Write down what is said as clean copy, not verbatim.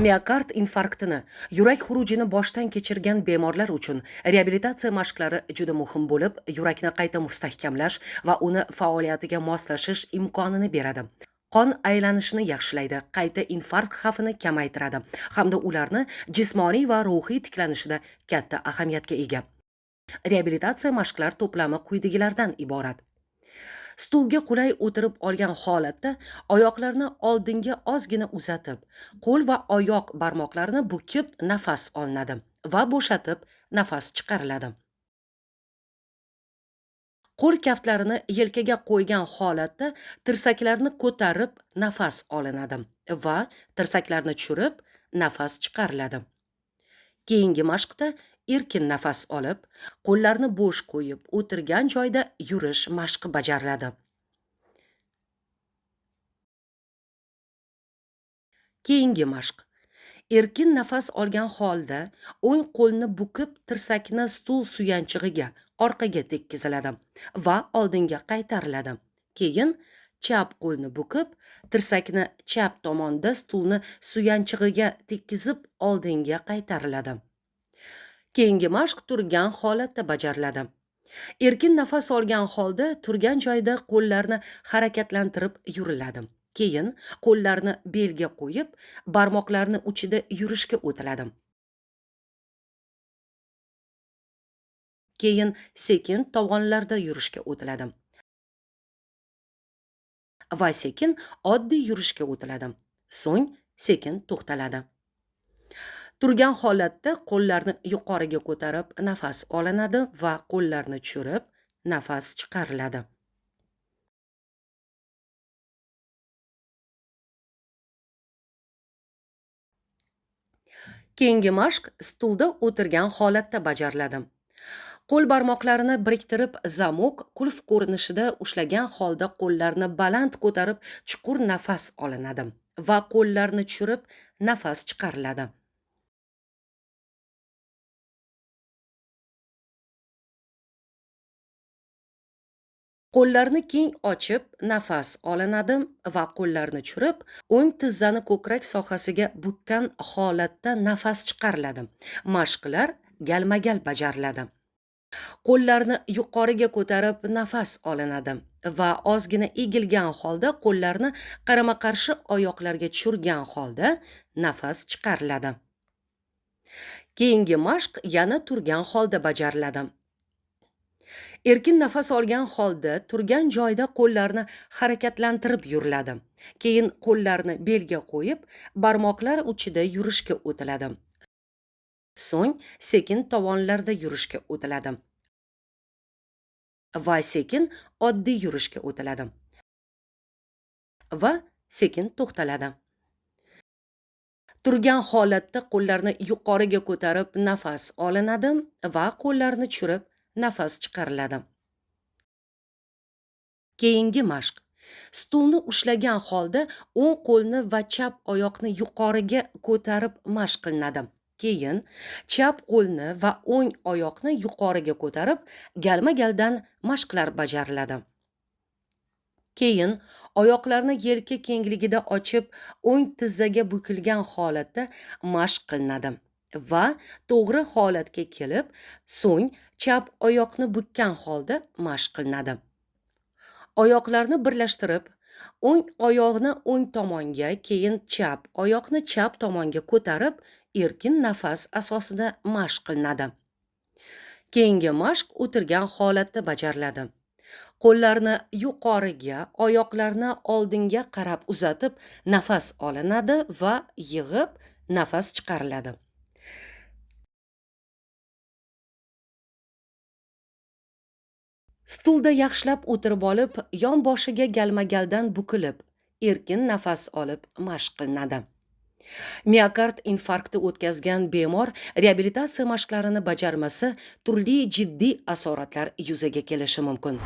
Miokard infarktini, yurak xurujini boshdan kechirgan bemorlar uchun reabilitatsiya mashqlari juda muhim bo'lib, yurakni qayta mustahkamlash va uni faoliyatiga moslashish imkonini beradi. Qon aylanishini yaxshilaydi, qayta infarkt xavfini kamaytiradi hamda ularni jismoniy va ruhiy tiklanishida katta ahamiyatga ega. Reabilitatsiya mashqlar to'plami quyidagilardan iborat. Stulga qulay o'tirib olgan holatda oyoqlarni oldinga ozgina uzatib, qo'l va oyoq barmoqlarini bukib nafas olinadi va bo'shatib nafas chiqariladi. Qo'l kaftlarini yelkaga qo'ygan holatda tirsaklarni ko'tarib nafas olinadi va tirsaklarni tushirib nafas chiqariladi. Keyingi mashqda erkin nafas olib, qo'llarni bo'sh qo'yib, o'tirgan joyda yurish mashqi bajariladi. Keyingi mashq. Erkin nafas olgan holda o'ng qo'lni bukib, tirsakni stul suyanchig'iga, orqaga tekkiziladi va oldinga qaytariladi. Keyin chap qo'lni bukib, tirsakni chap tomonda stulni suyanchig'iga tekkizib, oldinga qaytariladi. Keyingi mashq turgan holatda bajariladi. Erkin nafas olgan holda turgan joyda qo'llarni harakatlantirib yuriladi. Keyin qo'llarni belga qo'yib, barmoqlarni uchida yurishga o'tiladi. Keyin sekin tovonlarda yurishga o'tiladi. Va sekin oddiy yurishga o'tiladi. So'ng sekin to'xtaladi. Turgan holatda qo'llarni yuqoriga ko'tarib nafas olinadi va qo'llarni tushirib nafas chiqariladi. Keyingi mashq stulda o'tirgan holatda bajariladi. Qo'l barmoqlarini biriktirib zamok, qulf ko'rinishida ushlagan holda qo'llarni baland ko'tarib chuqur nafas olinadi va qo'llarni tushirib nafas chiqariladi. Qo'llarni keng ochib nafas olinadi va qo'llarni tushirib, o'ng tizzani ko'krak sohasiga bukkan holatda nafas chiqariladi. Mashqlar galma-gal bajariladi. Qo'llarni yuqoriga ko'tarib nafas olinadi va ozgina egilgan holda qo'llarni qarama-qarshi oyoqlarga tushirgan holda nafas chiqariladi. Keyingi mashq yana turgan holda bajariladi. Erkin nafas olgan holda turgan joyda qo'llarni harakatlantirib yuriladi. Keyin qo'llarni belga qo'yib, barmoqlar uchida yurishga o'tiladi. So'ng sekin tovonlarda yurishga o'tiladi. Va sekin oddiy yurishga o'tiladi. Va sekin to'xtaladi. Turgan holatda qo'llarni yuqoriga ko'tarib nafas olinadi va qo'llarni tushirib nafas chiqariladi. Keyingi mashq. Stulni ushlagan holda o'ng qo'lni va chap oyoqni yuqoriga ko'tarib mashq qilinadi. Keyin chap qo'lni va o'ng oyoqni yuqoriga ko'tarib galma-galdan mashqlar bajariladi. Keyin oyoqlarni yelka kengligida ochib, o'ng tizzaga bukilgan holatda mashq qilinadi va to'g'ri holatga kelib, so'ng chap oyoqni bukkan holda mashq qilinadi. Oyoqlarni birlashtirib, o'ng oyoqni o'ng tomonga, keyin chap oyoqni chap tomonga ko'tarib, erkin nafas asosida mashq qilinadi. Keyingi mashq o'tirgan holatda bajariladi. Qo'llarni yuqoriga, oyoqlarni oldinga qarab uzatib, nafas olinadi va yig'ib nafas chiqariladi. Stulda yaxshilab o'tirib olib, yon boshiga galma-galdan bukilib, erkin nafas olib mashq qilinadi. Miokard infarkti o'tkazgan bemor reabilitatsiya mashqlarini bajarmasa, turli jiddiy asoratlar yuzaga kelishi mumkin.